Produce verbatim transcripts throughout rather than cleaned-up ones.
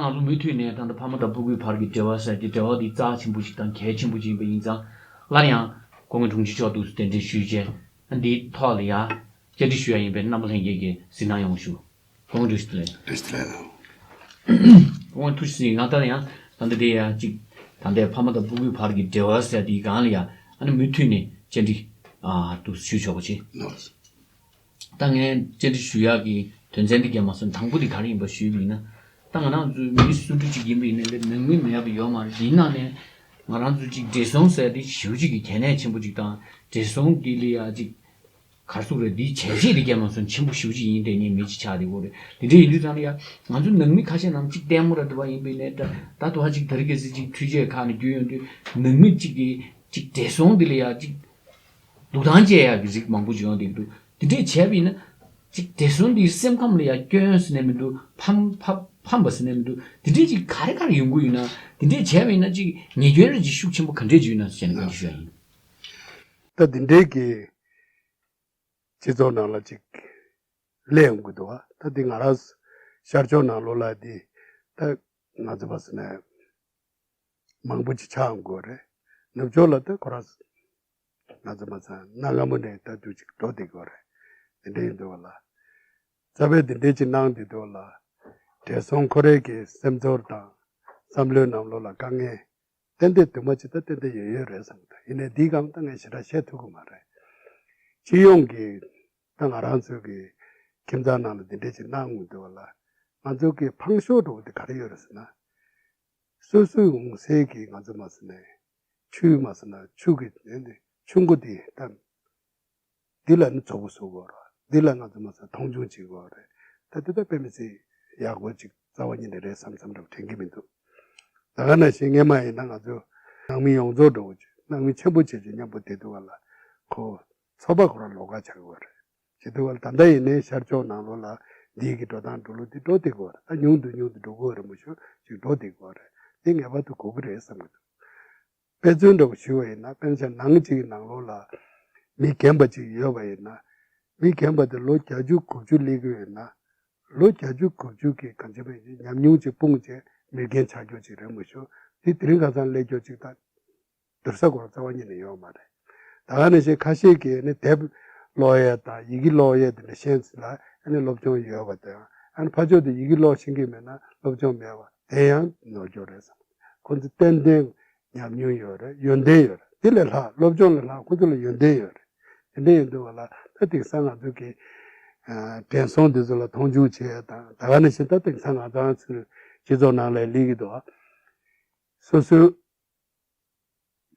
ང་ཚོ་མུ་མཐུད་ནས་ད་ལྟ་ཕ་མ་དང་སྤུ་གུའི་བར་གྱི་འབྲེལ་བ་ཟེར་གྱི་འབྲེལ་བ་འདི་རྩ་ཆེན་པོ་ཞིག་དང་གལ་ཆེན་པོ་ཞིག་ཡིན་པ་ཡིན་ཙང་། སླར་ཡང་སྐུ་ངོ་དྲུང་ཆེ་མཆོག་ཏུ་གདན་འདྲེན་ཞུས་བྱས། འདིའི་ཐོག་ལ་ཡ་བཅར་འདྲི་ཞུ་ཡ་ཡིན་པས། རྣམ་པ་ལྷན་རྒྱས་ཀྱིས་གཟིགས་གནང་ཡོང་ཞུ། སྐུ་ངོ་དྲུང་ཆེ་ལགས། བཀྲ་ཤིས་བདེ་ལེགས། སྐུ་ངོ་ཐུགས་རྗེ་གཟིགས། ང་ལྟར་ཡང་ད་ལྟ་དེ་ཡ་གཅིག་ད་ལྟའི་ཕ་མ་དང་སྤུ་གུའི་བར་གྱི་འབྲེལ་བ་ཟེར་དེའི་སྒང་ལ་ཡ་ཨ་ནི་མུ་མཐུད་ནས་བཅར་འདྲི་ཨ་ཏུ་ཞུ་ཆོག་པ་བྱེད། ད་ངས་བཅར་འདྲི་ཞུ་ཡག་གི་དོན་ཚན་འདི་གས་མ་སོང་། དང་པོ་འདི་ག་རེ་ཡིན་པ་ཞུས་པ་ཡིན་ན། ད་ང་རང་ཚོའི་མི་སུ་འདྲ་ཅིག་ཡིན་པ་ཡིན་ན་ལས་ནང་མི་མེད་པ་ཡོད་མ་རེད། དེའི་ནང་ནས་ང་རང་ཚོ་ཅིག་བགྲེས་སོང་ཟེར་དེ་ཞེ་པོ་ཅིག་གི་གལ་གནད་ཆེན་པོ་ཅིག་དང་། བགྲེས་སོང་འདི་ལ་ཡ་ཅིག་ག་རེ་ཟེར་དགོས་རེད། འདིའི་བྱས་རྗེས་འདི་གས་མ་སོང་། ཆེན་པོ་ཞེ་པོ་ཅིག་ཡིན་དེ་ངས་མི་ཅིག་ཆགས་བསྡད་ཡོད་རེད། དེ་འདྲ་ཡིན་དུས་ཙང་ལ་ཡ་ང་ཚོ་ནང་མི་ཁ་ཤས་ནང་ཅིག་ལྟད་མོ་ར་འདྲ་བ་ཡིན་པ་ཡིན་ན་འདྲ། ད་དུང་ཧ་ཅིག་ད་རེས་གལ་སྲིད་ཅིག་འཕྲུལ་ཆས་ཁག་ནས་བརྒྱུད་ཡོང་དུས་ནང་མི་ཅིག་གི་ཅིག་བགྲེས་སོང་འདི་ལ་ཡ་ཅིག་སྡུག་ཐང་སྐྱེ་ཡག་གི་རིགས་མང་པོ་ཅིག་ཡོང་བསྡད་ཀྱི་འདུག་དེ་འདྲས་བྱས་པ་ཡིན་ན་ཅིག་བགྲེས་སོང་འདིའི་སེམས་ཁམས་ལ་ཡ་སྐྱོན་ཟེར་ནས་མི་འདུག་ཕམ་ཕམ་ཕམ་པ་ཟེར་ནས་མི་འདུག་དེ་འདྲས་ཅིག་ག་རེ་ག་རེ་ཡོང་གི་ཡོད་ན། དེ་འདྲས་བྱས་པ་ཡིན་ན་ཅིག་ཉེས་སྐྱོན་རེ་ཅིག་ཤུགས་ཆེན་པོ་ག་འདྲས་ཅིག་ཡོད་ན་ཟེར་ནས་བཀའ་འདྲི་ཞུ་ཡ་ཡིན། ད་དེ་འདྲས་ཀྱི་སྤྱི་ཚོགས་ནང་ལ་ཅིག་སླེབས་ཡོང་གི་འདུག་བ། ད་འདི་ང་རང་ཤར་ཕྱོགས་ནང་ལོགས་ལ་འདི་ད་ང་ཚོ་བ་ཟེར་ན་མང་པོ་ཅིག་ཆགས་ཡོང་གི་ཡོད་རེད། ནུབ་ཕྱོགས་ལ་ད་ཁོ་རང་ང་ཚོ་མ་ཚང་གནའ་སྔ་མོ་ནས་ད་དུ་ཅིག་འགྲོ་བསྡད་ཀྱི་ཡོད་རེད། དེ་འདྲ་ཡིན་འདུག་བ་ལ། རྩ་བའི་འདི་འདྲས་ཅིག་གནང་བསྡད་འདུག་བ་ལ། བགྲེས་སོང་ཁོ་རའི་གི་སེམས་ཚོར་དང་བསམ་བློའི་ནང་ལོགས་ལ་དཀའ་ངལ་ཏན་ཏན་དུ་མ་ཅིག་ད་ཏན་ཏན་ཡོད་ཡོད་རེད་བསམ་གི་འདུག་ཡིན་ནའི་འདིའི་སྒང་ད་ངས་ཞེ་དྲག་བཤད་ཐུབ་ཀྱི་མ་རེད། སྤྱི་ཡོངས་ཀྱི་ད་ང་རང་ཚོའི་གི་ཁྱིམ་ཚང་ནང་ལ་འདི་འདྲས་ཅིག་གནང་ཡོང་འདུག་བ་ལ། ང་ཚོ་གི་ཕངས་ཤོས་འདྲ་བོ་དེ་ག་རེ་ཡོད་རེད་ཟེར་ན། སོ་སོའི་འོང་སའི་གི་ང་ཚོ་མ་ཟེར་ནས་ཆུ་མ་ཟེར་ན་ཆུ་གི་ཆུ་མགོ་དེ་ད། འདི་ལ་ནི་ཚོགས་པ་བཟོ་དགོས་རེད། འདི་ལ་ང་ཚོ་མ་ཚད་མཐོང་ཆུང་བྱེད་དགོས་རེད། ད་དེ་ད་དཔེ་མི་སྲིད་ཡག་པོ་ཅིག་རྩ་བ་ཉིད་ནས་རེད་བསམ་བསམ་འདྲ་བོ་དྲན་གྱི་མི་འདུག་ད་ག་ནང་བཞིན་སྔས་མ་ཡིན་ན་ང་ཚོ་ནང་མི་ཡོངས་རྫོགས་འདྲ་བོ་ཅིག་ནང་མི་ཆེན་པོ་བྱེད་ཅིག་མཉམ་པོ་བསྡད་འདུག་བ་ལ། ཁོ་ཚོགས་པ་ཁོ་རང་ལོགས་ཀ་ཆགས་ཀྱི་ཡོད་རེད། བྱེད་འདུག་བ་ལ། ད་ལྟ་ཡིན་ནའི་ཤར་ཕྱོགས་ནང་ལོགས་ལ་འདི་གི་འགྲོ་སྟངས་འགྲོ་ལུགས་འདི་འགྲོ་བསྡད་ཀྱི་ཡོད་རེད། ད་ཉུང་དུ་ཉུང་དུ་འགྲོ་གི་ཡོད་རེད། མ་གཞི་ཅིག་འགྲོ་བསྡད་ཀྱི་ཡོད་རེད། འདི་ངེས་པར་དུ་དགོས་ཀྱི་རེད་བསམ་གྱི་འདུག་དཔེ་མཚོན་འདྲ་བོ་ཞུ་བ་ཡིན་ན། དཔེར་ན་ཆ་ནང་གཅིག་གི་ནང་ལོགས་ལ་མི་རྒན་པ་ཅིག་ཡོད་པ་ཡིན་ན། མི་རྒན་པ་དེ་ལོ་བརྒྱད་ཅུ་དགུ་བཅུ་སླེབས་ཀྱི་ཡོད་ན། ལོ་བརྒྱད་ཅུ་དགུ་བཅུ་གི་གང་བྱེད་པ་ཡིན་ཉམས་མྱོང་ཅིག་སྤུངས་བྱས་མི་རྒན་ཆགས་རྒྱུ་ཅིག་རེད། མ་གཞི་དེ་དེ་རིང་ཁ་སང་སླེབས་རྒྱུ་ཅིག་ད་བསྡུར་ས་ཁོ་རང་རྩ་བ་ཉིད་ནས་ཡོད་མ་རེད། ད་ག་ནང་བཞིན་ཁ་ཤས་ཀྱིས་ནི་དེབ་ཀློག་ཡས་དང་ཡི་གེ་ཀློག་ཡས་དེ་འདྲ་ཤེས་ཚུལ་ལ་ཨ་ནི་སློབ་སྦྱོང་ཡོད་པ་དང་། ཨ་ནི་ཕར་ཕྱོགས་དེ་ཡི་གེ་ཀློག་ཤེས་ཀྱི་མེད་ན་སློབ་སྦྱོང་མེད་པ་དེ་ཡང་ནོར་འཁྲུལ་རེད་བསམ། ཁོ་ཚོ་ཏན་ཏན་ཉམས་མྱོང་ཡོད་རེད། ཡོན་ཏན་ཡོད་རེད། དེ་ལས་ལྷག་སློབ་སྦྱོང་ལས་ལྷག་ཁོ་ཚོ་ལ་ཡོན་ཏན་ཡོད་རེད། དེ་འདྲ་ཡིན་དུས་བ་ལ་ད་དེང་སང་ང་ཚོ་གི་ཨ་དྲན་སོང་དེ་ཚོ་ལ་མཐོང་ཆུང་བྱེད་ཡ་དང་། ད་ག་ནང་བཞིན་ད་དེང་སང་ང་ཚོ་རང་ཚོའི་སྤྱི་ཚོགས་ནང་ལ་སླེབས་ཀྱི་འདུག་ཨ། སོ་སོའི་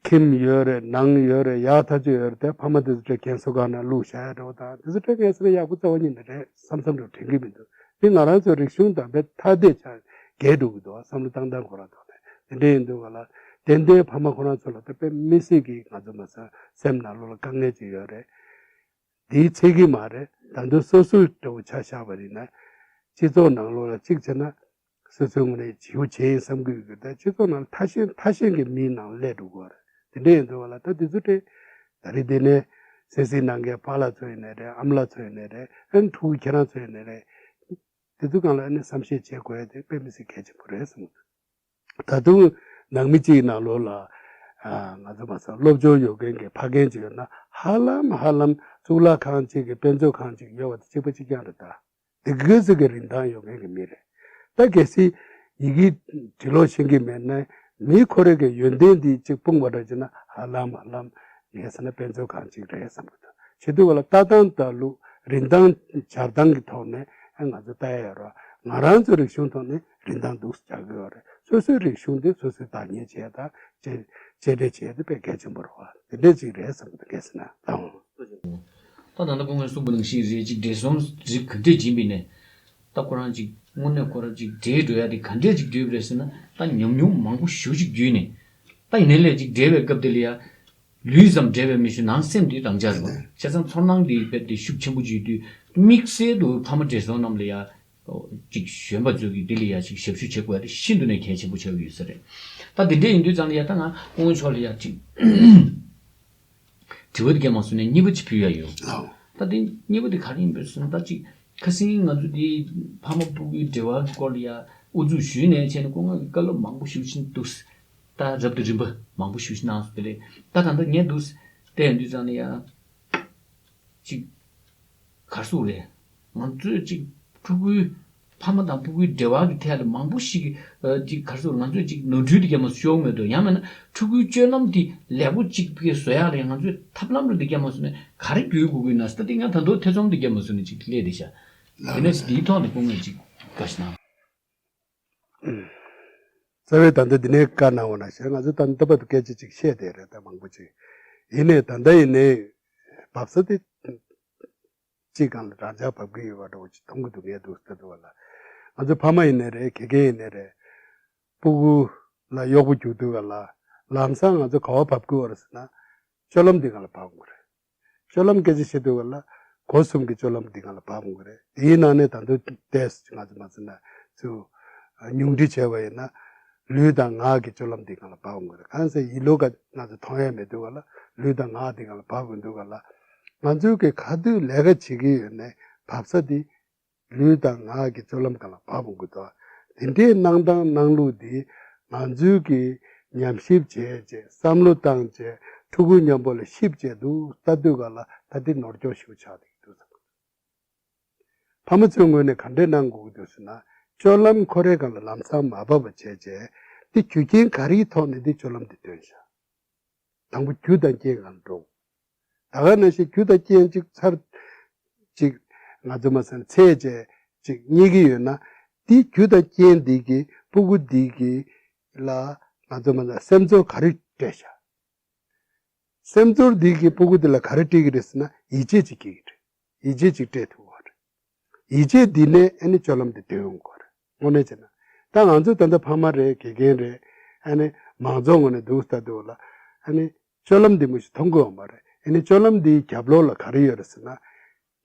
ཁྱིམ་ཡོད་རེད། ནང་ཡོད་རེད། ཡག་ཐག་ཆོད་ཡོད་རེད། དེ་ཕ་མ་དེ་ཚོ་དྲན་རྒན་གསོ་ཁང་ནང་བླུགས་བཞག་ཡ་འདྲ་བོ་དང་། དེ་ཚོ་དྲན་རྒན་གསོ་ཡག་པོ་རྩ་བ་ཉིད་ནས་རེད་བསམ་བསམ་འདྲ་བོ་དྲན་གྱི་མི་འདུག་དེ་ང་རང་ཚོའི་རིག་གཞུང་དང་དཔེ་ཐ་དད་ཆགས་འགལ་འགྲོ་གི་འདུག་བསམ་བློ་བཏང་སྟངས་ཁོ་རང་ཐོག་ནས། དེ་འདྲ་ཡིན་དུས་བ་ལ་ཏན་ཏན་ཕ་མ་ཁོ་རང་ཚོ་ལ་ད་དཔེ་མི་སྲིད་ཀྱི་ང་ཚོ་མ་ཚང་སེམས་ནང་ལོགས་ལ་དཀའ་ངལ་ཅིག་ཡོད་རེད། དེའི་ཚད་ཀྱི་མ་རེད། ད་དུང་སོ་སོའི་འདྲ་བོ་ཆ་བཞག་པ་ཡིན་ན། སྤྱི་ཚོགས་ནང་ལོགས་ལ་གཅིག་བྱས་ན། སོ་སོའི་ངོས་ནས་བྱིའུ་བྱེད་ཡིན་བསམ་གྱི་ཡོད་ཀྱི། ད་སྤྱི་ཚོགས་ནང་ལ་ཐ་ཤལ་ཐ་ཤལ་གྱི་མིའི་ནང་སླེབས་འགྲོ་གི་ཡོད་རེད། དེ་འདྲ་ཡིན་དུས་བ་ལ་ད་དེ་ཚོ་དེ་ད་རེས་དེ་ནས་སེམས་སྲིད་གནང་མཁན་པཱ་ལགས་ཚོ་ཡིན་ནའི་རེད། ཨ་མ་ལགས་ཚོ་ཡིན་ནའི་རེད། ཨ་ནི་ཕྲུ་གུ་ཁྱེད་རང་ཚོ་ཡིན་ནའི་རེད། དེ་ཚོ་སྒང་ལ་ཨ་ནི་བསམ་ཤེས་བྱེད་དགོས་ཡ་དེ་དཔེ་མི་སྲིད་གལ་ཆེན་པོ་རེད་བསམ་གྱི་འདུག་ད་དུང་ནང་མི་གཅིག་ནང་ལོགས་ལ་ཨ་ང་ཚོ་མ་ཟད་སློབ་སྦྱོང་ཡོད་མཁན་གྱི་ཕ་རྒན་ཅིག་ཡོད་ན། ཧ་ལམ་ཧ་ལམ་གཙུག་ལག་ཁང་གཅིག་གི་དཔེ་མཛོད་ཁང་གཅིག་ཡོད་པ་དེ་གཅིག་པ་གཅིག་རྐྱང་རེད། ད་དེ་གི་ཚོད་ཀྱི་རིན་ཐང་ཡོད་མཁན་གྱི་མི་རེད། ད་གལ་སྲིད་ཡི་གེ་འབྲི་ཀློག་ཤེས་ཀྱི་མེད་ན། མི་ཁོ་རེ་གི་ཡོན་ཏན་འདི་གཅིག་སྤུངས་པ་འདྲ་བྱས་ན་ཧ་ལམ་ཧ་ལམ་ངས་ཟེར་ན་དཔེ་མཛོད་ཁང་གཅིག་རེད་བསམ་གྱི་འདུག་བྱེད་དུས་བ་ལ་ལྟ་སྟངས་དང་ལུགས་རིན་ཐང་སྦྱར་སྟངས་ཀྱི་ཐོག་ནས་ང་ཚོ་ལྟ་ཡ་ཡོད་རེད། ང་རང་ཚོའི་རིག་གཞུང་ཐོག་ནས་རིན་ཐང་འདུག་སེ་སྦྱར་གྱི་ཡོད་རེད། སོ་སོའི་རིག་གཞུང་དེ་སོ་སོས་བདག་གཉེར་བྱེད་དང་གཅེས་གཅེས་སྤྲས་བྱེད་དེ་དཔེ་གལ་ཆེན་པོ་རེད་བ། དེ་འདྲས་ཅིག་རེད་བསམ་གྱི་འདུག་གལ་སྲིད་ན་དང་། ད་ད་ལྟ་སྐུ་ངོས་གསུངས་པ་ནང་བཞིན་རེད། ཅིག་བགྲེས་སོང་རིགས་ག་འདྲས་ཡིན་པ་ཡིན་ནའི། ད་ཁོ་རང་ཅིག་དངོས་གནས་ཁོ་རང་ཅིག་བགྲེས་འགྲོ་ཡ་དེ་ག་འདྲས་ཅིག་བགྲེས་པ་རེད་ཟེར་ན། ད་ཉམས་མྱོང་མང་པོ་ཞེ་པོ་ཅིག་བརྒྱུད་ནས། ད་ཡིན་ནའི་ལས་ཅིག་བགྲེས་པའི་སྐབས་དེ་ལ་ཡ། ལུས་ཙམ་བགྲེས་པ་མིན་ཞིང་ནང་སེམས་དེ་རང་འཇགས་རེད་པ། བྱས་ཙང་ཚོར་སྣང་དེ་རྦད་དེ་ཤུགས་ཆེན་པོ་ཅིག་ཡོད་དུས། དམིགས་བསལ་དུ་ཕ་མ་བགྲེས་སོང་རྣམས་ལ་ཡ། ཅིག་གཞོན་པ་ཚོས་ཀྱིས་དེ་ལ་ཡ་ཅིག་ཞབས་ཞུ་བྱེད་དགོས་ཡ་དེ་ཤིན་ཏུ་ནས་གལ་ཆེན་པོ་ཆགས་ཀྱི་ཡོད་ས་རེད། ད་དེ་འདྲས་ཡིན་དུས་ཙང་ལ་ཡ། ད་ང་སྐུ་ངོ་མཆོག་ལ་ཡ་ཅིག་དྲི་བ་དེ་གས་མ་གསུངས་ནས་གཉིས་པ་ཅིག་ཕུལ་ཡ་ཡོད། ལགས། ད་དེ་གཉིས་པ་དེ་ག་རེ་ཡིན་པས་ཟེར་ན། ད་ཅིག་ཁ་སང་ང་ཚོ་དེ་ཕ་མ་སྤུ་གུའི་འབྲེལ་བ་གི་སྐོར་ལ་ཡ་ དབུ་འཛུགས་ཞུས་ནས་བྱས་ནས་སྐུ་ངོ་གི་བཀའ་སློབ་མང་པོ་ཞིག་ཕྱིན་འདུག་ད་རབ་ཏུ་རིམ་པ་མང་པོ་ཞིག་གནང་སོང་། དེ་ལས་ད་ད་ལྟ་ངས་འདུག་བལྟས་དུས་ཙང་ནས་ཡང་ཅིག་གར་སོང་རེད། ང་ཚོས་ཅིག་ཕྲུ་གུའི་ཕ་མ་དང་ཕྲུ་གུའི་འབྲེལ་བ་གི་ཐད་ལ་མང་པོ་ཞིག་གི་ཅིག་གར་སོང་ང་ཚོས་ཅིག་ནོར་འཁྲུལ་དེ་རྒྱབ་མ་ཤོར་མེད་དོ། ཡང་མིན་ན་ཕྲུ་གུའི་སྤྱོད་ལམ་དེ་ལེགས་པོ་ཅིག་གི་བཟོ་ཡག་ལ་ང་ཚོས་ཐབས་ལམ་རེ་དེ་རྒྱབ་མ་སོང་ནས་ག་རེ་བརྒྱུད་དགོས་ཀྱི་ཡིན་ན་ཟེར་ད་དེ་ང་ད་དུང་ཐེ་ཚོམ་དེ་རྒྱབ་མ་སོང་ནས་ཅིག་སླེབས་བསྡད་ཤག་དེ་ནས་དེའི་ཐོག་ནས་སྐུ་ངོས་ཅིག་བཀའ་ཞིག་གནང་། རྩ་བའི་ད་ལྟ་འདི་ནས་བཀའ་གནང་བ་ན་ཞེས་ང་ཚོ་ད་ལྟ་བར་དུ་སྐད་ཆ་ཅིག་བཤད་བསྡད་རེད། ད་མང་པོ་ཅིག་ཡིན་ནའི་ད་ལྟ་ཡིན་ནའི་བབས་ས་དེ་གཅིག་སྒང་ལ་རང་འཇགས་བབས་ཀྱི་ཡོད་པ་འདྲ་བོ་ཅིག་མཐོང་གི་འདུག་ངས་འདུག་ལྟ་འདུག་བ་ལ། ང་ཚོ་ཕ་མ་ཡིན་ནའི་རེད། དགེ་རྒན་ཡིན་ནའི་རེད། སྤུ་གུ་ལ་གཡོག་པོ་རྒྱུག་དུས་ག་ལ་ལམ་སང་ང་ཚོ་ག་བ་བབས་ཀྱི་ཡོད་རེད་ཟེར་ན་སྤྱོད་ལམ་འདི་སྒང་ལ་བབས་དགོས་རེད། སྤྱོད་ལམ་སྐད་ཆ་བཤད་དུས་ག་ལ་སྒོ་གསུམ་གྱི་སྤྱོད་ལམ་འདི་སྒང་ལ་བབས་དགོས་རེད། དེའི་ནང་ནས་ད་དུང་ཏོག་ཙམ་ང་ཚོ་མ་ཟེར་ན་ཚུ་ཉུང་འཕྲི་བྱས་པ་ཡིན་ན་ལུས་དང་ངག་གི་སྤྱོད་ལམ་འདི་སྒང་ལ་བབས་དགོས་རེད། གང་ཟེར་ཡིད་བློ་ཀ་ང་ཚོ་མཐོང་ཡ་མེད་དུས་ག་ལ་ལུས་དང་ངག་འདི་སྒང་ལ་བབས་དགོས་དུས་ག་ལ་ང་ཚོའི་གི་ག་དུས་ལས་ཀ་བྱེད་ཀྱི་ཡོད་ནའི་བབས་ས་འདི་ལུས་དང་ངག་གི་སྤྱོད་ལམ་སྒང་ལ་བབས་དགོས་འདུག་དེ་འདྲའི་གནང་སྟངས་གནང་ལུགས་འདི་ང་ཚོའི་གི་ཉམས་ཞིབ་བྱས་རྗེས་བསམ་བློ་བཏང་རྗེས་ཕྲུ་གུ་མཉམ་པོ་ལ་གཤིབ་བྱས་འདུག་ལྟ་དུས་ག་ལ་ད་འདི་ནོར་འཁྱོག་ཞིག་ཆགས་བསྡད་ཀྱི་འདུག་བསམ་གྱི་འདུག་ཕ་མ་ཚོའི་ངོས་ནས་ག་འདྲས་གནང་དགོས་ཀྱི་འདུག་ཟེར་ན་སྤྱོད་ལམ་ཁོ་རའི་སྒང་ལ་ལམ་སང་མ་བབས་པ་བྱས་རྗེས་འདི་རྒྱུ་རྐྱེན་ག་རེའི་ཐོག་ནས་འདི་སྤྱོད་ལམ་འདི་སྟོན་ཤག་དང་པོ་རྒྱུ་དང་རྐྱེན་སྒང་འགྲོ། ད་ག་ནང་བཞིན་རྒྱུ་དང་རྐྱེན་གཅིག་ཚར་གཅིག་ང་ཚོ་མ་ཟེར་ཚད་བཅས་གཅིག་རྙེད་ཀྱི་ཡོད་ན་དེ་རྒྱུ་དང་རྐྱེན་འདི་གིས་སྤུ་གུ་འདི་གི་ལ་ང་ཚོ་མ་ཟེར་སེམས་ཚོར་ག་རེ་སྤྲད་ཤག་སེམས་ཚོར་འདི་གིས་སྤུ་གུ་འདི་ལ་ག་རེ་སྤྲད་ཀྱི་རེད་ཟེར་ན་ཡིད་ཆེས་ཅིག་སྐྱེ་གི་རེད། ཡིད་ཆེས་ཅིག་སྤྲད་ཐུབ་པ་རེད། ཡིད་ཆེས་འདི་ནས་ཨ་ནི་སྤྱོད་ལམ་འདི་འདོན་ཡོང་གི་རེད། དངོས་གནས་བྱས་ན་ད་ང་ཚོ་ད་ལྟ་ཕ་མ་རེད། དགེ་རྒན་རེད། ཨ་ནི་མང་ཚོགས་ངོས་ནས་འདུག་ལྟ་དུས་ལ་ཨ་ནི་སྤྱོད་ལམ་འདི་མི་ཞིག་མཐོང་གི་ཡོད་མ་རེད། ཨ་ནི་སྤྱོད་ལམ་འདིའི་རྒྱབ་ལོགས་ལ་ག་རེ་ཡོད་རེད་ཟེར་ན་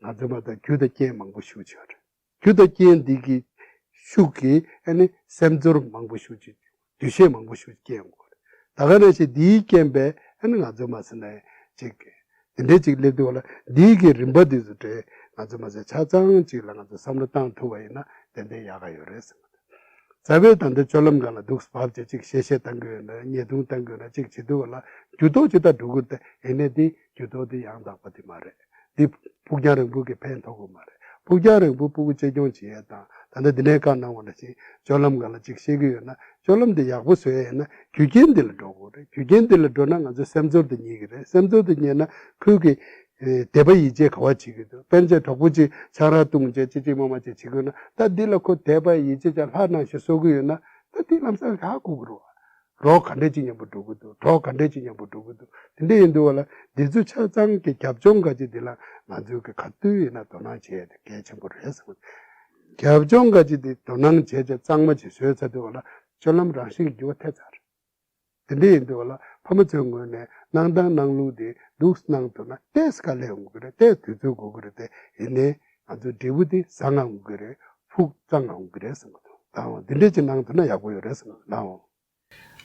ང་ཚོ་མ་ད་རྒྱུ་དང་རྐྱེན་མང་པོ་ཞིག་ཡོད་རེད། རྒྱུ་དང་རྐྱེན་འདི་གི་ཤུགས་ཀྱིས་ཨ་ནི་སེམས་ཚོར་མང་པོ་ཞིག་ཅིག་འདུ་ཤེས་མང་པོ་ཞིག་སྐྱེ་ཡོང་གི་རེད། ད་ག་ནང་བཞིན་འདིའི་རྐྱེན་པས་ཨ་ནི་ང་ཚོ་མ་ཟེར་ན་ཅིག་དེ་འདྲའི་ཅིག་སླེབས་དུས་ལ་འདིའི་གི་རིམ་པ་འདི་ཚོ་དེ་ང་ཚོ་མ་ཟེར་ཆ་ཚང་ཅིག་ལ་ང་ཚོ་བསམ་བློ་བཏང་ཐུབ་པ་ཡིན་ན་ཏན་ཏན་ཡག་ག་ཡོད་རེད་བསམ་གི་འདུག་རྩ་བའི་ད་ལྟ་སྤྱོད་ལམ་སྒང་ལ་འདུག་བབས་བྱས་ཅིག་གཤེ་གཤེ་བཏང་གི་ཡོད་ན་བརྙས་བརྡུང་བཏང་གི་ཡོད་ན་ཅིག་བྱེད་དུས་ལ་རྒྱུ་ཐོག་ཅིག་ད་འགྲོ་གི་རེད་དེ་ཡིན་ནའི་འདི་རྒྱུ་ཐོག་འདི་ཡང་དག་པ་དེ་མ་རེད། འདི་ཕུགས་རྒྱང་རིང་པོ་གི་ཕན་ཐོགས་ཀྱི་མ་རེད། ཕུགས་རྒྱང་རིང་པོ་སྤུ་གུ་གཅེས་སྐྱོང་བྱེད་ཡས་དང་ད་ལྟ་འདི་ནས་བཀའ་གནང་བ་ནང་བཞིན་སྤྱོད་ལམ་སྒང་ལ་ཅིག་ཤེས་ཀྱི་ཡོད་ན་སྤྱོད་ལམ་འདི་ཡག་པོ་བཟོ་ཡས་ཡིན་ན་རྒྱུ་རྐྱེན་འདི་ལ་འགྲོ་དགོས་རེད། རྒྱུ་རྐྱེན་འདི་ལ་འགྲོ་ན་ང་ཚོ་སེམས་ཚོར་འདི་རྙེད་ཀྱི་རེད། སེམས་ཚོར་འདི་རྙེད་ན་ཁོས་ཀྱི་ཨེ་དད་པ་ཡིད་ཆེས་ག་བ་བྱེད་ཀྱི་འདུག་དཔེར་ན་ཆ་གྲོགས་པོ་ཅིག་ཆང་རག་བཏུང་བྱས་ཅི་ཅིག་མ་མ་ཅིག་བྱེད་དགོས་ན་ད་འདི་ལ་ཁོ་དད་པ་ཡིད་ཆེས་ཀྱང་ལྷག་གནང་ཞེས་གསོལ་གྱི་ཡོད་ན་ད་འདི་ལམ་སང་ག་དགོས་ཀྱི་རེད་བ། རོགས་ག་འདྲས་ཅིག་མཉམ་པོ་འགྲོ་གི་འདུག་གྲོགས་ག་འདྲས་ཅིག་མཉམ་པོ་འགྲོ་གི་འདུག་དེ་འདྲས་ཡིན་དུས་བ་ལ་འདི་ཚོ་ཆ་ཚང་གི་རྒྱབ་ལྗོངས་ག་ཅིག་འདི་ལ་ང་ཚོའི་གི་ག་དུས་ཡིན་ན་དོ་སྣང་བྱེད་ཡ་དེ་གལ་ཆེན་པོ་རེད་བསམ་གི་འདུག་རྒྱབ་ལྗོངས་ག་ཅིག་འདི་དོ་སྣང་བྱས་བྱས་གཙང་མ་ཅིག་བཟོས་ཚར་དུས་བ་ལ་སྤྱོད་ལམ་རང་བཞིན་གྱི་འགྱུར་བ་ཐེབས་ཚར་རེད། དེ་འདྲས་ཡིན་དུས་བ་ལ་ཕ་མ་ཚོའི་ངོས་ནས་གནང་སྟངས་གནང་ལུགས་དེ་འདུག་གནང་ཐུབ་ན་ཏོག་ཙམ་དཀའ་ལས་ཡོང་གི་རེད། ཏོག་ཙམ་དུས་ཚོད་འགོར་གི་རེད། དེ་ཡིན་ནའི་ང་ཚོའི་འབྲས་བུ་དེ་བཟང་ང་འོང་གི་རེད། ཕུགས་གཙང་ང་འོང་གི་རེད་བསམ་གི་འདུག་ད་འོང་དེ་འདྲས་ཅིག་གནང་ཐུབ་ན་ཡག་པོ་ཡོད་རེད་བསམ་གི་འདུག་ད་འོང་།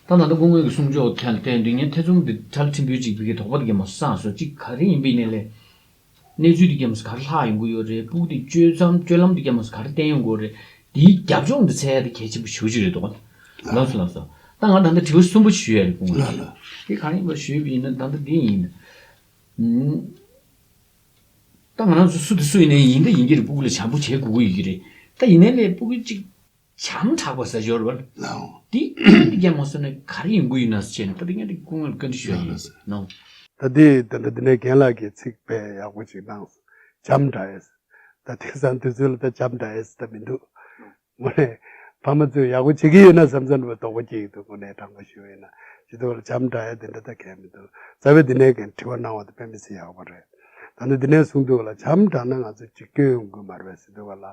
ད་ད་ལྟ་སྐུ་ངོ་གི་གསུང་ཆོས་ཐད་ལ་བལྟས་དུས་ངས་ཐེ་ཚོམ་འདི་ཁྲལ་ཕྲན་བུ་གཅིག་བི་གའི་དོགས་པ་དེ་ག་མ་སངས་སོ་གཅིག་ག་རེ་ཡིན་པའི་ནས་ལས། གནས་ཚུལ་འདི་ག་མ་ག་རེ་ལྷག་ཡོང་གི་ཡོད་རེད། སྤུ་གུ་དེ་སྤྱོད་མཚམས་སྤྱོད་ལམ་འདི་ག་མ་ག་རེ་བསྟན་ཡོང་གི་ཡོད་རེད། དེའི་རྒྱབ་ལྗོངས་འདི་འཚོལ་ཡ་དེ་གལ་ཆེན་པོ་ཞེ་པོ་ཅིག་རེད་འདུག་ལགས་སོ་ལགས་སོ། ད་ང་ད་ལྟ་དྲི་བ་གསུམ་པ་ཞུ་ཡ་རེད་སྐུ་ངོ་ལགས་ལགས། དེ་ག་རེ་ཡིན་པ་ཞུས་པ་ཡིན་ན་ད་ལྟ་འདི་ཡིན། ད་ང་རང་ཚོ་སུ་དེ་སུ་ཡིན་ནའི་ཡིན་ད་ཡིན་གྱི་རེད། སྤུ་གུ་ལ་བྱམས་པོ་བྱེད་དགོས་ཀྱི་ཡོད་ཀྱི་རེད། ད་ཡིན་ནའི་ལས་སྤུ་གུ་གཅིག་བྱམས་དྲགས་པ་ཟ་ཞོར་བར། ལའོ། འདི་ཨེ་འདི་རྒྱ་མ་སོང་ན་ག་རེ་ཡིན་དགོས་ཡིན་ན་ཟེར་ནས་ད་འདི་ངས་འདི་སྐུ་ངོ་ལ་བཀའ་འདྲི་ཞུ་ཡ་ཡིན་ནོ། ད་འདི་ད་འདི་འདི་ནས་རྒན་ལགས་ཀྱིས་ཚིག་དཔེ་ཡག་པོ་ཅིག་གནང་སོང་། བྱམས་དྲགས་ཡས། ད་དེང་སང་དུས་ཚོད་ལ་ད་བྱམས་དྲགས་ཡས་ད་མི་འདུག་དངོས་གནས་ཕ་མ་ཚོས་ཡག་པོ་བྱེད་ཀྱི་ཡོད་ན་བསམ་བསམ་འདྲ་བོ་དོགས་པ་སྐྱེ་ཡི་འདུག་དངོས་གནས་དྲང་པོ་ཞུ་ཡིན་ན་ཇི་ལྟར་བྱམས་དྲགས་ཡས་དེ་འདྲ་ད་གལ་མི་འདུག་རྩ་བའི་འདི་ནས་ཀྱང་དྲི་བ་གནང་བ་དེ་དཔེ་མི་སྲིད་ཡག་པོ་རེད། ད་ནི་འདི་ནས་གསུངས་འདུག་ལ་བྱམས་དྲགས་ན་ང་ཚོ་ཅིག་སྐྱོན་ཡོང་གི་མ་རེད་ཟེར་འདུག་ལ་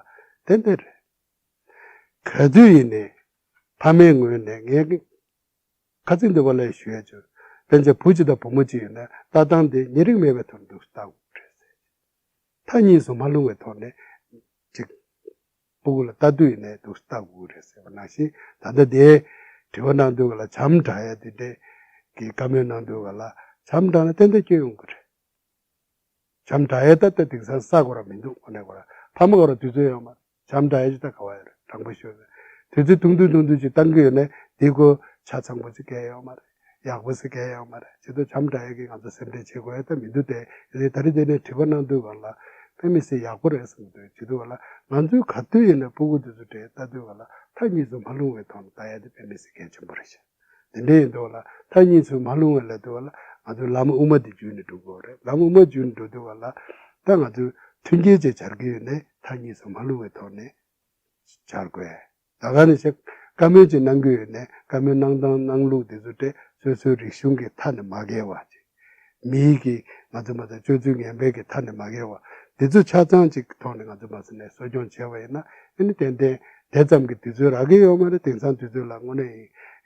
ཏན་ཏན་རེད། ག་དུས་ཡིན་ནའི་ཕ་མའི་ངོས་ནས་ངས་ཁ་ཚིག་འདི་བ་ལས་ཞུ་ཡ་བྱོས། དཔེར་ན་བུ་གཅིག་དང་བུ་མོ་གཅིག་ཡོད་ན་ལྟ་སྟངས་དེ་ཉེ་རིང་མེད་པའི་ཐོག་འདུག་ལྟ་དགོས་རེད་ཟེར། མཐའ་གཉིས་སུ་མ་ལྷུང་བའི་ཐོག་ནས་ཅིག་སྤུ་གུ་ལ་ལྟ་དུས་ཡིན་ནའི་འདུག་ལྟ་དགོས་རེད་ཟེར་བ་ནང་བཞིན་ད་ལྟ་དེ་དྲི་བ་གནང་དུས་ག་ལ་བྱམས་དྲགས་ཡ་དེ་འདྲས་ཀྱི་བཀའ་མོལ་གནང་དུས་ག་ལ་བྱམས་དྲགས་ན་ཏན་ཏན་སྐྱོན་ཡོང་གི་རེད། བྱམས་དྲགས་ཡས་ད་ལྟ་དེང་སང་ས་གོ་ར་མི་འདུག་དངོས་གནས་གོ་ར་ཕ་མ་གོ་ར་དུས་ཚོད་ཡོད་མ་རེད། བྱམས་དྲགས་ཡས་ཅི་ད་ག་བ་ཡོད་རེད་དྲང་པོ་ཤོད་རེད། དུས་ཚོད་ཐུང་ཐུང་ཐུང་ཐུང་ཅིག་བཏང་གི་ཡོད་ནའི་དེ་ཁོ་ཆ་ཚང་པོ་ཅིག་གལ་ཡོད་མ་རེད། ཡག་པོ་ཟེར་གལ་ཡོད་མ་རེད། བྱེད་དུས་བྱམས་བྲལ་ཡག་གི་ང་ཚོ་སེམས་ཁྲལ་བྱེད་དགོས་ཡ་ད་མི་འདུག་སྟེ། ཨེ་ནས་ད་རེས་དེ་ནས་དྲི་བ་གནང་དུས་སྒང་ལ་དཔེ་མི་སྲིད་ཡག་པོ་རེད་བསམ་གྱི་འདུག་བྱེད་དུས་སྒང་ལ་ང་ཚོས་ག་དུས་ཡིན་ན་སྤུ་གུ་དེ་ཚོ་གྲས་ལྟ་དུས་སྒང་ལ་མཐའ་གཉིས་སུ་མ་ལྷུང་བའི་ཐོག་ནས་ལྟ་ཡ་དེ་དཔེ་མི་སྲིད་གལ་ཆེན་པོ་རེད་ཤག་དེ་འདྲ་ཡིན་དུས་སྒང་ལ་མཐའ་གཉིས་སུ་མ་ལྷུང་བའི་ལབ་དུས་སྒང་ལ་ང་ཚོས་ལམ་དབུ་མ་དེ་བརྒྱུད་ནས་འགྲོ་དགོས་རེད། ལམ་དབུ་མ་བརྒྱུད་ནས་འགྲོ་དུས་སྒང་ལ་ད་ང་ཚོས་མཐུན་རྐྱེན་ཅིག་སྦྱར་གྱི་ཡོད་ནའི་མཐའ་གཉིས་སུ་མ་ལྷུང་བའི་ཐོག་ནས་སྦྱར་དགོས། ད་ག་ནང་བཞིན་བཀའ་མོལ་ཅིག་གནང་གི་ཡོད་ནའི་བཀའ་མོལ་གནང་སྟངས་གནང་ལུགས་དེ་ཚོ་དེ་སོ་སོའི་རིག་གཞུང་གི་མཐའ་ནས་མ་བརྒལ་བ་ཅིག་མིའི་གི་ང་ཚོ་མ་ཚད་སྤྱོད་ཚུལ་ངན་པའི་གི་མཐའ་ནས་མ་བརྒལ་བ་དེ་ཚོ་ཆ་ཚང་ཅིག་གི་ཐོག་ནས་ང་ཚོ་མ་ཚད་ནས་གསོ་སྐྱོང་བྱས་པ་ཡིན་ན་ཨ་ནི་ཏན་ཏན་དེ་ཙམ་གྱི་དུས་ཚོད་རག་གི་ཡོད་མ་རེད། དེང་སང་དུས་ཚོད་ལ་དངོས་གནས་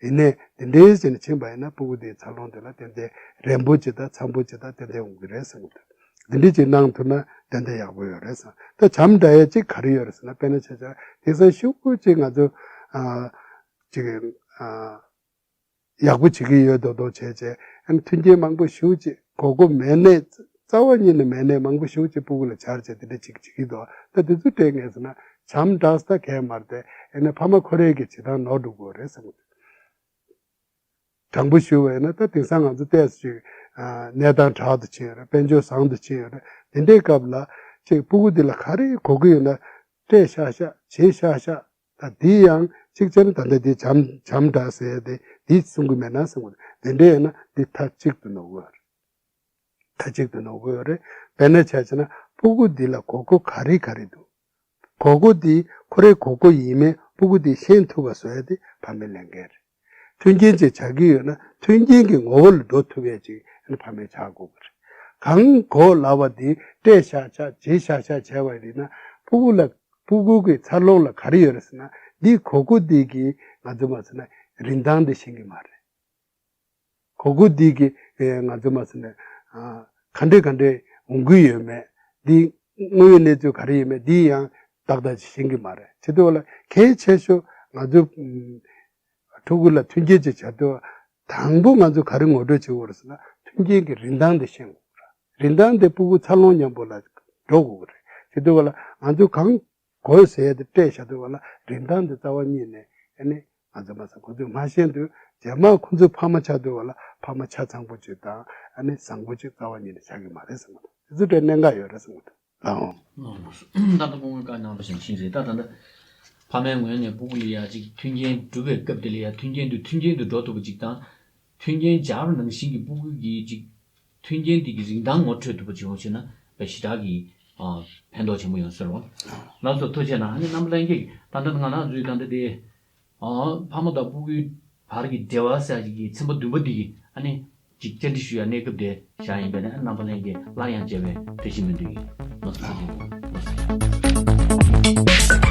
ཡིན་ནའི་དེ་འདྲའི་བྱས་ནས་ཕྱིན་པ་ཡིན་ན་སྤུ་གུ་དེའི་འཚར་ལོངས་དེ་ལ་ཏན་ཏན་རན་པོ་ཅིག་དང་འཚམ་པོ་ཅིག་དང་ཏན་ཏན་འོང་གི་རེད་བསམ་གྱི་འདུག་འདི་འདྲ་ཅིག་གནང་ཐུབ་ན་ཏན་ཏན་ཡག་པོ་ཡོད་རེད་བསམ། ད་བྱམས་བྲལ་ཡ་ཅིག་ག་རེ་ཡོད་རེད་ཟེར་ན་དཔེར་ན་ཆ་བཞག་དེང་སང་ཤོག་གུ་ཅིག་ང་ཚོ་ཨ་ཅིག་ཨ་ཡག་པོ་བྱེད་ཀྱི་ཡོད་མདོག་མདོག་བྱས་བྱས་ཨ་ནི་མཐུན་རྐྱེན་མང་པོ་ཞེ་པོ་ཅིག་དགོས་མཁོ་མེད་ནའི་རྩ་བ་ཉིད་ནས་མེད་ནའི་མང་པོ་ཞེ་པོ་ཅིག་སྤུ་གུ་ལ་སྦྱར་བྱས་དེ་འདྲ་ཅིག་བྱེད་ཀྱི་འདུག་ད་དེ་ཚོ་དྲན་ངེས་ཟེར་ན་བྱམས་བྲལ་ས་གལ་མ་རེད་དེ་ཨ་ནི་ཕ་མ་ཁོ་རའི་གི་བྱེད་སྟངས་ནོར་འགྲོ་གི་རེད་བསམ་གྱི་འདུག་དྲང་པོ་ཞུ་བ་ཡིན་ན་ད་དེང་སང་ང་ཚོ་ཏོག་ཙམ་ཅིག་ཨ་གནས་སྟངས་དྲག་ཏུ་ཕྱིན་ཡོད་རེད། དཔལ་འབྱོར་བཟང་དུ་ཕྱིན་ཡོད་རེད། དེ་འདྲའི་སྐབས་ལ་ཅིག་སྤུ་གུ་འདི་ལ་ག་རེ་དགོས་ཀྱི་ཡོད་ན་སྤྲད་ཤག་ཤག་བྱེད་ཤག་ཤག་ད་འདི་ཡང་གཅིག་བྱས་ན་ད་ལྟ་འདི་བྱམས་བྱམས་བྲལ་ཟེར་ཡ་དེ་འདི་གསུང་གི་མེད་ན་བསམ་གི་འདུག་དེ་འདྲ་ཡིན་ན་འདི་མཐའ་གཅིག་ཏུ་ནོར་གི་ཡོད་རེད། མཐའ་གཅིག་ཏུ་ནོར་གི་ཡོད་རེད། དཔེར་ན་ཆ་བཞག་ན་སྤུ་གུ་འདི་ལ་དགོས་མཁོ་ག་རེ་ག་རེ་འདུག་དགོས་མཁོ་འདི་ཁོ་རའི་དགོས་མཁོ་ཡིན་མིན་སྤུ་གུ་འདིས་ཤེས་ཐུབ་པ་བཟོ་ཡ་དེ་ཕ་མའི་ལས་འགན་རེད། མཐུན་རྐྱེན་ཅིག་བྱ་གི་ཡོད་ན་མཐུན་རྐྱེན་གྱི་ངོ་བོ་ལ་འགྲོ་ཐུབ་ཡ་ཅིག་ཨ་ནི་ཕ་མས་བྱ་དགོས་པ་རེད། གང་དགོས་ལབ་པ་འདི་སྤྲད་ཤག་ཤག་བྱེད་ཤག་ཤག་བྱས་པ་ཡིན་ན་སྤུ་གུ་ལ་སྤུ་གུ་གི་འཚར་ལོངས་ལ་ག་རེ་ཡོད་རེད་ཟེར་ན་འདིའི་དགོས་མཁོ་འདི་གི་ང་ཚོ་མ་ཟེར་ན་རིན་ཐང་འདི་ཤེས་ཀྱི་མ་རེད། དགོས་མཁོ་འདི་གི་ཨེ་ང་ཚོ་མ་ཟེར་ན་ཨ་ག་འདྲས་ག་འདྲས་འོང་གི་ཡོད་མེད་འདི་དངོས་ཡོད་གནས་ཚུལ་ག་རེ་ཡོད་མེད་འདི་ཡང་ཏག་ཏག་ཅིག་ཤེས་ཀྱི་མ་རེད། བྱེད་དུས་ལ་གལ་ཆེ་ཤོས་ང་ཚོ་ཕྲུ་གུ་ལ་མཐུན་རྐྱེན་ཅིག་བྱ་དུས་དང་པོ་ང་ཚོ་ག་རེ་ངོ་སྤྲོད་བྱེད་དགོས་རེད་ཟེར་ན་མཐུན་རྐྱེན་གྱི་རིན་ཐང་འདི་ཤེས་དགོས་རེད། རིན་ཐང་འདི་སྤུ་གུ་འཚར་ལོངས་མཉམ་པོ་ལ་འགྲོ་དགོས་རེད། བྱེད་དུས་ལ་ང་ཚོ་གང་དགོས་ཟེར་ཏེ་སྤྲད་བཞག་དུས་སྒང་ལ་རིན་ཐང་དེ་རྩ་བ་ཉིད་ནས་ཨ་ནི་ང་ཚོ་མ་ཟད་ཁོ་ཚོས་མ་ཤེས་དུས་རྗེས་མ་ཁོ་ཚོའི་ཕ་མ་ཆགས་དུས་སྒང་ལ་ཕ་མ་ཆ་ཚང་པོ་ཅིག་དང་ཨ་ནི་བཟང་པོ་ཅིག་རྩ་བ་ཉིད་ནས་ཆགས་ཀྱི་མ་རེད་བསམ་གི་འདུག་དེ་ཚོ་འདྲའི་གནད་འགག་ཡོད་རེད་བསམ་གི་འདུག་ལགས་འོང་། ད་ལྟ་སྐུ་ངོས་བཀའ་གནང་བ་བཞིན་ཕྱིན་རེད། ད་ད་ལྟ་ཕ་མའི་ངོས་ནས་སྤུ་གུ་ལ་ཡ་ཅིག་མཐུན་རྐྱེན་སྒྲུབ་པའི་སྐབས་དེ་ལ་ཡ་མཐུན་རྐྱེན་དུ་མཐུན་རྐྱེན་དུ་འགྲོ་ཐུབ་པ་ཅིག་དང་། མཐུན་རྐྱེན་སྦྱར་བ་ནང་བཞིན་གྱི་སྤུ་གུ་གི་ཅིག་མཐུན་རྐྱེན་དེ་གི་རིན་ཐང་ངོ་འཕྲོད་ཐུབ་པ་བྱུང་ཞེ་ན་དཔེ་ཞེ་དྲག་གི་ཨ་ཕན་ཐོགས་ཆེན་པོ་ཡོང་ཟེར་བ། ལགས་སོ་ཐུགས་རྗེ་གནང་། ཨ་ནི་རྣམ་པ་ལྷན་རྒྱས་ཀྱིས་ད་ལྟ་ང་རང་ཚོའི་ད་ལྟ་དེ་ཨ་ཕ་མ་དང་སྤུ་གུའི་བར་གྱི་འབྲེལ་བ་ཟེར་ཡ་ཅིག་གི་ཚན་པ་བདུན་པ་འདི་གི་ཨ་ནི་ཅིག་བཅར་འདྲི་ཞུ་ཡ་གནས་སྐབས་དེ་བཞག་ཡིན་པས་ན་རྣམ་པ་ལྷན་རྒྱས་སླར་ཡང་མཇལ་བའི་བཀྲ་ཤིས་སྨོན་འདུན་ཡིན། ལགས་སོ་ཐུགས་རྗེ་གནང་།